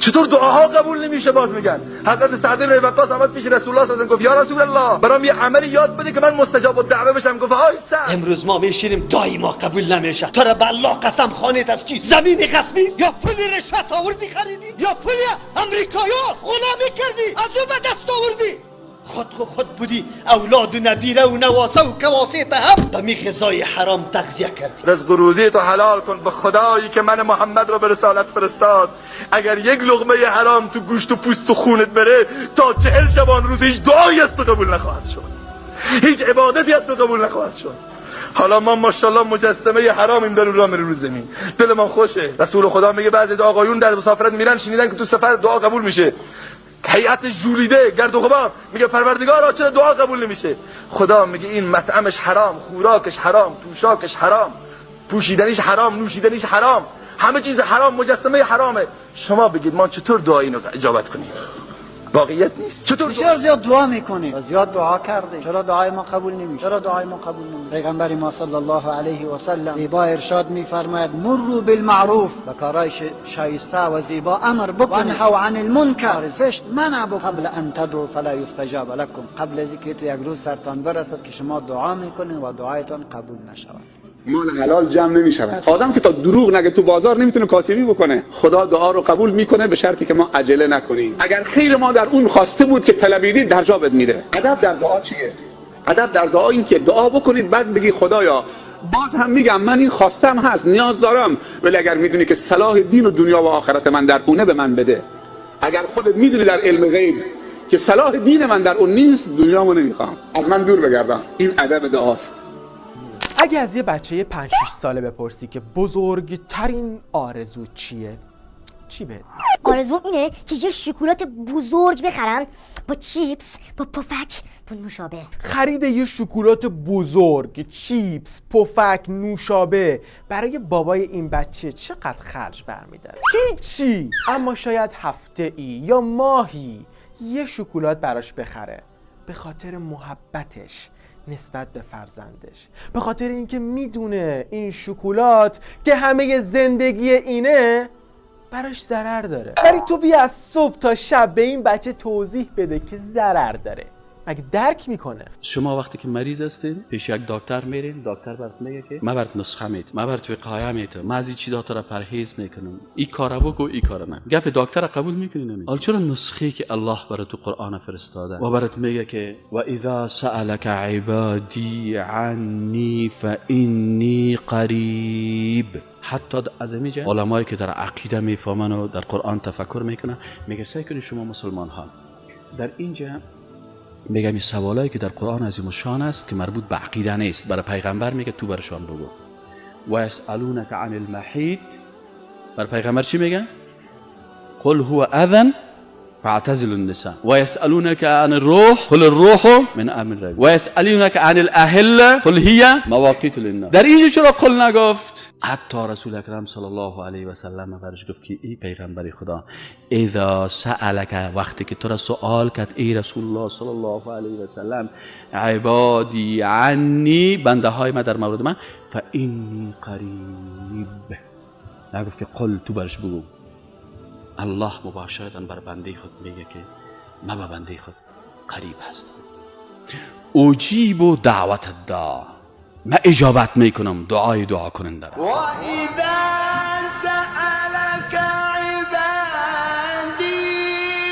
چطور دعاها قبول نمیشه؟ باز میگن حضرت سعد بن ابی وقاص آمد پیش رسول الله صلی الله علیه و گفت یا رسول الله، برام یه عملی یاد بده که من مستجاب الدعوه بشم. گفت آی سعد، امروز ما میشینیم دعای ما قبول نمیشه. تو را به الله قسم، خانه‌ت از چی؟ زمین غصبی یا پول رشوت آوردی خریدی یا پول امریکایا غلامی کردی از او به دست آوردی؟ خود خو خود بودی، اولاد و نبیره و نواسه و کواسه هم به می غذای حرام تغذیه کردی. رزق و روزی تو حلال کن. به خدایی که من محمد را به رسالت فرستاد، اگر یک لقمه حرام تو گوشت و پوست و خونت بره، تا 40 شبان روز هیچ دعایی از تو قبول نخواهد شد، هیچ عبادتی از تو قبول نخواهد شد. حالا ما ماشاءالله مجسمه حرامیم، در راه میریم رو زمین، دل ما خوشه. رسول خدا میگه بعضی از آقایون در مسافرت میرن، شنیدن که تو سفر دعا قبول میشه، هیئت ژولیده، گرد و غبار، میگه پروردگارا، چرا دعا قبول نمیشه؟ خدا میگه این مطعمش حرام، خوراکش حرام، پوشاکش حرام، پوشیدنیش حرام، نوشیدنیش حرام، همه چیز حرام، مجسمه حرامه. شما بگید ما چطور دعا اینو اجابت کنیم؟ واقعیت نیست. چطور بسیار زیاد دعا میکنیم و زیاد دعا کردیم، چرا دعای ما قبول نمیشه؟ چرا دعای ما قبول نمیشه؟ پیغمبر ما صلی الله علیه و سلم زیبا ارشاد میفرماید: مروا بالمعروف، به کارهای شایسته و زیبا امر بکنید، وانهوا عن المنکر، زشت منع بکنید، قبل ان تدعوا فلا یستجاب لكم، قبل از اینکه تو یک روز سرتان برسد که شما دعا میکنید و دعایتان قبول نشود. مال حلال جمع نمی شود. آدم که تا دروغ نگه تو بازار نمیتونه کاسبی بکنه. خدا دعا رو قبول میکنه به شرطی که ما عجله نکنیم. اگر خیر ما در اون خواسته بود که طلبیدی، در جا بهت میده. ادب در دعا چیه؟ ادب در دعا این که دعا بکنید، بعد بگی خدایا، باز هم میگم من این خواستم هست، نیاز دارم، ولی اگر میدونی که صلاح دین و دنیا و آخرت من در اونه، به من بده. اگر خودت میدونی در علم غیب که صلاح دین من در اون نیست، دنیامو نمیخوام، از من دور بگردان. این ادب دعاست. اگه از یه بچه 5 6 ساله بپرسی که بزرگترین آرزو چیه، چی بهت میگه؟ آرزوم اینه که یه شکلات بزرگ بخرم با چیپس، با پفک، با نوشابه. خرید یه شکلات بزرگ، چیپس، پفک، نوشابه برای بابای این بچه چقدر خرج برمیداره؟ هیچی. اما شاید هفته ای یا ماهی یه شکلات براش بخره، به خاطر محبتش نسبت به فرزندش، به خاطر اینکه میدونه این شکلات که همه زندگی اینه براش ضرر داره. ولی تو بیا از صبح تا شب به این بچه توضیح بده که ضرر داره، مگه درک میکنه؟ شما وقتی که مریض هستین، پیش یک دکتر میرین، دکتر برات میگه که من برات نسخه میتم، من برات وقایه میتم، من از این چیزا تو را پرهیز میکنم، این کارا بکو، این کارا نکن. گپ دکتر قبول میکنی؟ نمی. حالا چرا نسخه که الله برات تو قرآن فرستاده و برات میگه که و اذا سألك عبادی عنی فانی قریب، حتی از اینجا علمایی که در عقیده میفهمن و در قرآن تفکر میکنن، میگه سعی کنید شما مسلمان ها در اینجا، میگم این سوالایی که در قرآن عظیم الشان است که مربوط به عقیده نیست، برای پیغمبر میگه تو برشان بگو. و یسألونک عن المحیض، بر پیغمبر چی میگه؟ قل هو اذى فاعتزلوا النساء. ويسألونك عن الروح قل الروح من امر ربي. ويسألونك عن الاهله قل هي مواقيت للناس. در اینجا چرا قل نگفت؟ حتی رسول اکرم صلی الله علیه و سلم برش گفت که ای پیغمبر خدا، اذا سألك، وقتی که تو را سوال کرد ای رسول الله صلی الله علیه و سلم، عبادی عنی، بنده های من در مورد من، فانی قریب، نگفت که قل، تو برش بگو. الله مباشرتا بر بنده خود میگه که من به بنده خود قریب هستم. اجیب دعوة الداع، من اجابت میکنم دعای دعا کننده را. وإذا سألك عبادي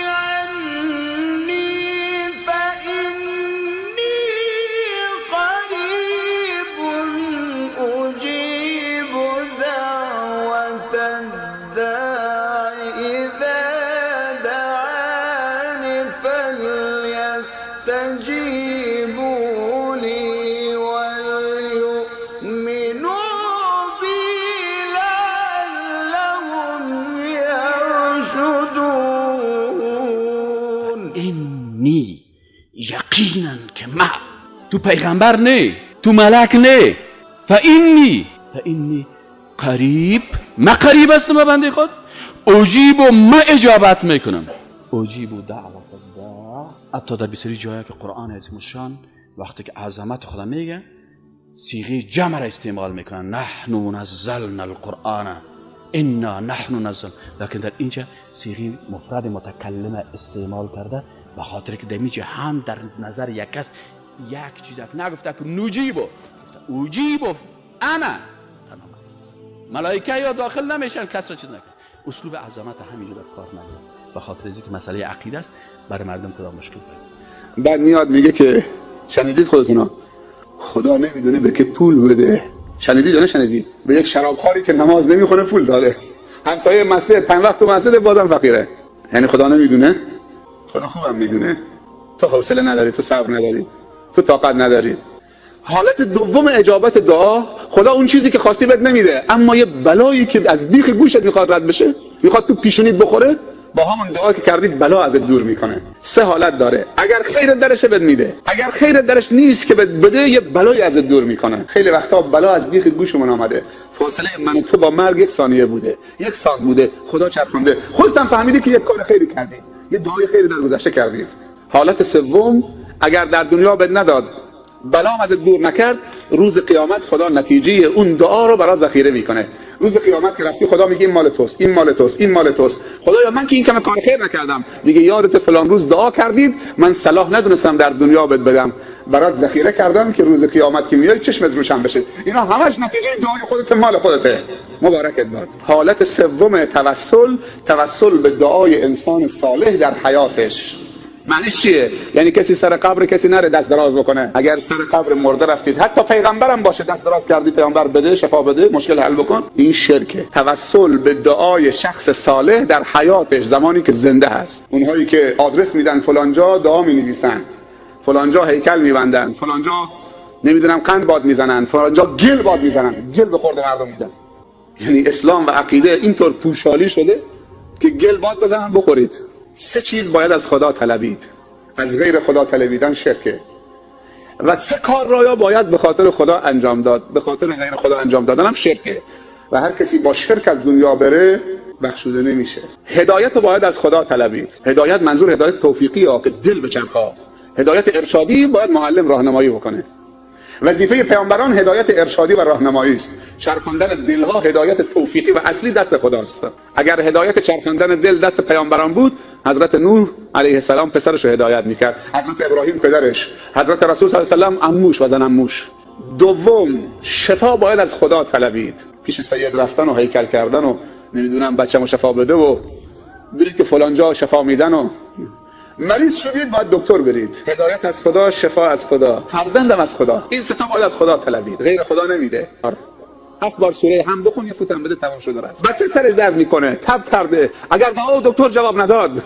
عني فإني قريب أجيب دعوة الداع إذا دعان فليستجيبوا لي وليؤمنوا بي لعلهم يرشدون. انی، یقینا که ما، تو پیغمبر نه، تو ملک نه، فانی قریب، ما قریب هستم به بنده خود، اجیب و ما اجابت میکنم، اجیب دعوة الداع. حتی در بسیاری جایی که قرآن عظیم الشان وقتی که عظمت خدا میگه، صیغه جمع را استعمال میکنن: نحن نزلنا القرآن. انا نحن نزل، لکن در اینجا صیغه مفرد متکلم استعمال کرده به خاطر که در هم در نظر یک کس یک چیز نگفته که نجیبو، اجیبو انا، ملائکه یا داخل نمیشن، کس را چیز نکن. اسلوب عظمت همینجا در کار نداره، به خاطر اینکه مسئله عقیده است، برای مردم کدام مشکل باید. بعد میاد میگه که شنیدید خودتونا، خدا نمیدونه به که پول بده. شنیدید یا نشنیدید؟ به یک شرابخواری که نماز نمیخونه پول داده. همسایه مسجد 5 وقت تو مسجد بازم فقیره. یعنی خدا نمیدونه؟ خدا خوبم میدونه. تو حوصله نداری، تو صبر نداری، تو طاقت نداری. حالت دوم اجابت دعا، خدا اون چیزی که خواستی بهت نمیده، اما یه بلایی که از بیخ گوشت میخواد رد بشه، میخواد تو پیشونیت بخوره، با همون دعا که کردید بلا ازت دور میکنه. سه حالت داره: اگر خیر درش بهت میده، اگر خیر درش نیست که بهت بده، یه بلایی ازت دور میکنه. خیلی وقتا بلا از بیخ گوشمون آمده، فاصله من و تو با مرگ 1 ثانیه بوده، 1 سانت بوده، خدا چرخونده، خودت هم فهمیدی که یه کار خیری کردی، یه دعای خیری در گذشته کردید. حالت سوم، اگر در دنیا بهت نداد، بلام ازت دور نکرد، روز قیامت خدا نتیجه اون دعا رو برای ذخیره میکنه. روز قیامت که رفتی خدا میگه این مال توست، این مال توست، این مال توست. خدایا من که این کم کار خیر نکردم. میگه یادت فلان روز دعا کردید، من صلاح ندونستم در دنیا بهت بدم، برات ذخیره کردم که روز قیامت که میای چشمت روشن بشه. اینا همش نتیجه دعای خودت، مال خودته، مبارکت باد. حالت سوم توسل، توسل به دعای انسان صالح در حیاتش. معنیش چیه؟ یعنی کسی سر قبر کسی نره دست دراز بکنه. اگر سر قبر مرده رفتید، حتی پیغمبرم باشه، دست دراز کردی پیغمبر بده، شفا بده، مشکل حل بکن، این شرکه. توسل به دعای شخص صالح در حیاتش، زمانی که زنده هست. اونهایی که آدرس میدن فلانجا دعا مینویسن، فلانجا هیکل میبندن، فلانجا نمیدونم قند باد میزنن، فلانجا گل باد میزنن، گل به خورد مردم میدن. یعنی اسلام و عقیده اینطور پوشالی شده که گل باد بزنن بخورید. 3 چیز باید از خدا طلبید، از غیر خدا طلبیدن شرکه. و 3 کار را یا باید به خاطر خدا انجام داد، به خاطر غیر خدا انجام دادن هم شرکه. و هر کسی با شرک از دنیا بره بخشوده نمیشه. هدایت رو باید از خدا طلبید. هدایت منظور هدایت توفیقی ها که دل بچرخه. هدایت ارشادی باید معلم راهنمایی بکنه. وظیفه پیامبران هدایت ارشادی و راهنمایی است. چرخاندن دلها هدایت توفیقی و اصلی دست خداست. اگر هدایت چرخاندن دل دست پیامبران بود، حضرت نوح علیه السلام پسرش رو هدایت میکرد، حضرت ابراهیم پدرش، حضرت رسول صلی الله علیه و سلم عموش و زن عموش. دوم، شفا باید از خدا طلبید. پیش سید رفتن و هیکل کردن و نمیدونم بچه‌مو شفا بده و برید که فلان جا شفا میدن و مریض شدید باید دکتر برید. هدایت از خدا، شفا از خدا، فرزندم از خدا. این 3 تا باید از خدا طلبید، غیر خدا نمیده. 7 بار سوره هم بخون، یه فوتم بده، تمام شده رفت. بچه سرش درد میکنه، تب کرده، اگر دعا و دکتر جواب نداد،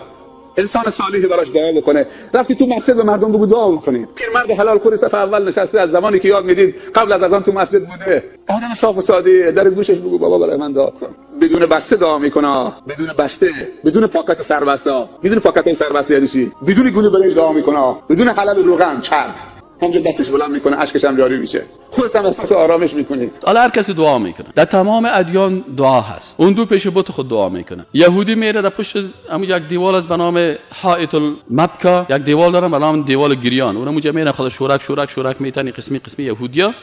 انسان صالحی براش دعا بکنه. رفتی تو مسجد به مردم بگو دعا بکنید. پیرمرد حلال خور صف اول نشسته، از زمانی که یاد میدید قبل از اذان تو مسجد بوده، آدم صاف و ساده، در گوشش بگو بابا برای من دعا کن. بدون بسته دعا میکنه، بدون بسته، بدون پاکت سربسته. میدونی پاکت سربسته یعنی چی؟ بدون گونه برنج دعا میکنه، بدون حلال روغن چرب. همونجا دستش بلند میکنه، اشکش هم جاری میشه. خودت هم احساس آرامش میکنید. حالا هر کسی دعا میکنه، در تمام ادیان دعا هست. اون دو پیش بت خود دعا میکنه. یهودی میره در پشت همون یک دیوال از به نام حائط المبکا، یک دیوال دارن به نام دیوال گریان، اونم اونجا میره خود شورک شورک شورک میتنی قسمی قسمی یهودیا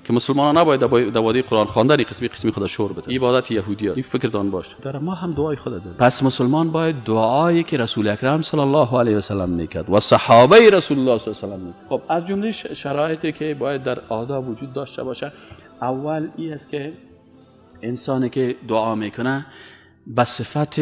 که مسلمانان نباید در وادی قرآن خواندن قسمی قسمی خدا شور بده. عبادت یهودیا، این فکرتان باشه. در ما هم دعای خدا داریم. پس مسلمان باید دعایی که رسول اکرم صلی الله علیه و سلم میکرد و صحابه رسول الله صلی الله علیه و سلم میکرد. خب از جمله شرایطی که باید در آداب وجود داشته باشه، اول این است که انسانی که دعا میکنه به صفت،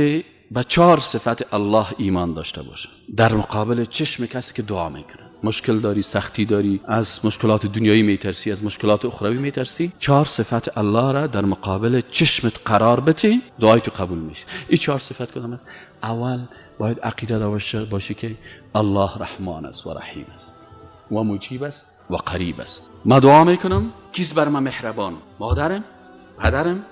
به 4 صفت الله ایمان داشته باشه. در مقابل چشم کسی که دعا میکنه، مشکل داری، سختی داری، از مشکلات دنیایی میترسی، از مشکلات اخروی میترسی، 4 صفت الله را در مقابل چشمت قرار بدی، دعای تو قبول میشه. این 4 صفت کدام است؟ اول باید عقیده داشته باشی که الله رحمان است و رحیم است و مجیب است و قریب است. ما دعا میکنم، کیست بر من مهربان؟ مادرم، پدرم.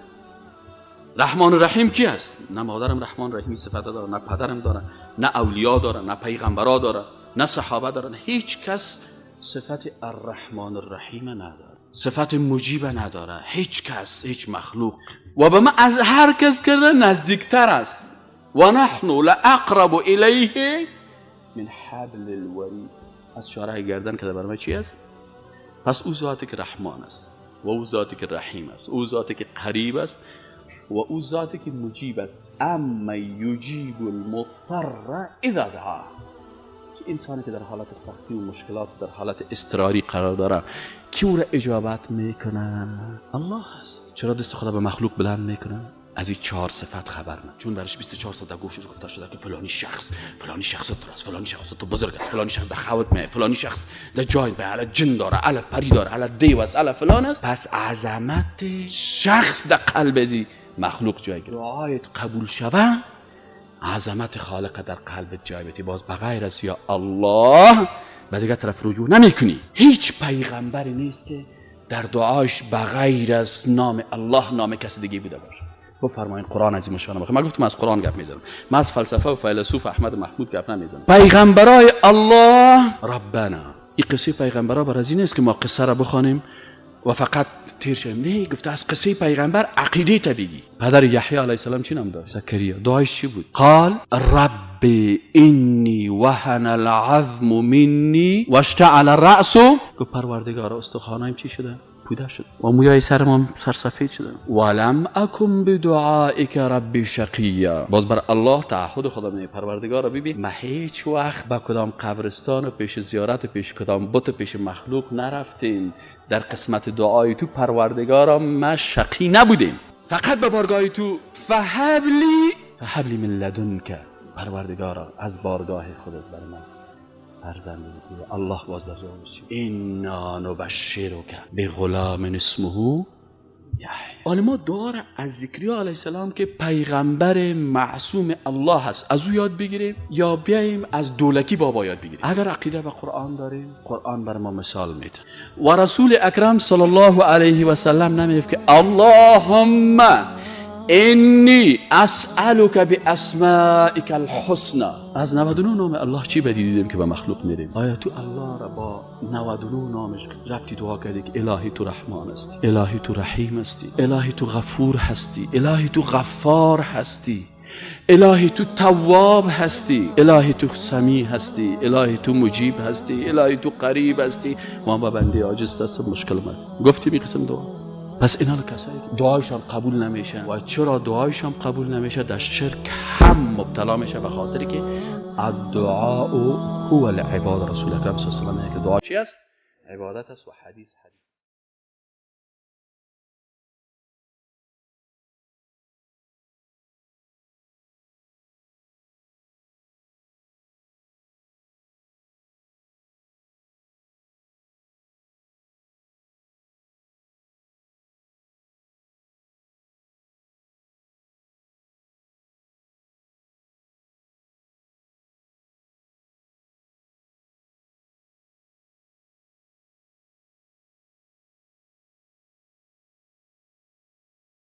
رحمان و رحیم کی است؟ نه مادرم رحمان رحیمی صفت داره، نه پدرم داره، نه اولیا داره، نه پیغمبرا داره، نه صحابه دارن. هیچ کس صفت الرحمن الرحیم نداره، صفت مجیب نداره، هیچ کس، هیچ مخلوق. و به ما از هر کس کرده نزدیکتر است. و نحن لاقرب الیه من حبل الورید. از شارع گردن که بر ما چی است؟ پس او ذاتی که رحمان است و او ذاتی که رحیم است، او ذاتی که قریب است، و او ذاتی که مجیب است. اما یجیب المضطر اذا دعا، که انسانی که در حالت سختی و مشکلات، در حالت اضطراری قرار داره، کی او را اجابت میکنه؟ الله است. چرا دست خدا به مخلوق بلند میکنه؟ از این 4 صفت خبر نه، چون درش 24 ساعت در گوشش گفته شده که فلانی شخص، فلانی شخص تو است، فلانی شخص تو بزرگ است، فلانی شخص در خوت می، فلانی شخص در جای به علی جن داره، علی پری داره، علی دیو است، علی فلان است. پس عظمت شخص در قلب ازی مخلوق جای گرفت. دعایت قبول شوه، عظمت خالق در قلبت جای بتی. باز بغیر از یا الله به دیگه طرف رجوع نمیکنی. هیچ پیغمبری نیست که در دعایش بغیر از نام الله نام کسی دیگه بوده باشه. بفرمایین قرآن از این مشانه بخیر. من گفتم از قرآن گپ میزنم، من از فلسفه و فیلسوف احمد محمود گپ نمیزنم. پیغمبرای الله ربنا، این قصه پیغمبرا بر از این نیست که ما قصه را بخوانیم و فقط تیر شویم. نه، گفته از قصه پیغمبر عقیده تا بگی. پدر یحیی علیه السلام چی نام داشت؟ زکریا. دعایش چی بود؟ قال رب انی وهن العظم منی واشتعل الرأس. گفت پروردگار استخوانایم چی شده؟ پوده شد و مویای سرم سرسفید شده. ولم اکن بدعائک ربی شقیا. باز بر الله تعهد خدا می، پروردگار ببین ما هیچ وقت به کدام قبرستان و پیش زیارت و پیش کدام بت و پیش مخلوق نرفتیم. در قسمت دعای تو پروردگارا ما شقی نبودیم، فقط به بارگاه تو فهب لی من لدنک، پروردگارا از بارگاه خودت بر من فرزند بده. الله باز در جوابش چی؟ انا نبشرک بغلام اسمه یحیی. حالا ما دعا را از زکریا علیه السلام که پیغمبر معصوم الله هست از او یاد بگیریم یا بیاییم از دولکی بابا یاد بگیریم؟ اگر عقیده به قرآن داریم، قرآن بر ما مثال میده. و رسول اکرم صلی الله علیه و سلم نمیگه که اللهم انی اسألک باسمائک الحسنى. از 99 نام الله چی بدی دیدیم که به مخلوق میریم؟ آیا تو الله را با 99 نامش رفتی دعا کردی که الهی تو رحمان هستی، الهی تو رحیم هستی، الهی تو غفور هستی، الهی تو غفار هستی، الهی تو تواب هستی، الهی تو سمیع هستی، الهی تو مجیب هستی، الهی تو قریب هستی، ما با بنده عاجز دست مشکل من گفتیم این قسم دعا. پس اینا کسایی که دعایشان قبول نمیشه. و چرا دعایشان قبول نمیشه؟ در شرک هم مبتلا میشه، به خاطر که الدعاء هو العباده. رسول اکرم صلی الله علیه و سلم که دعا چی است؟ عبادت است. و حدیث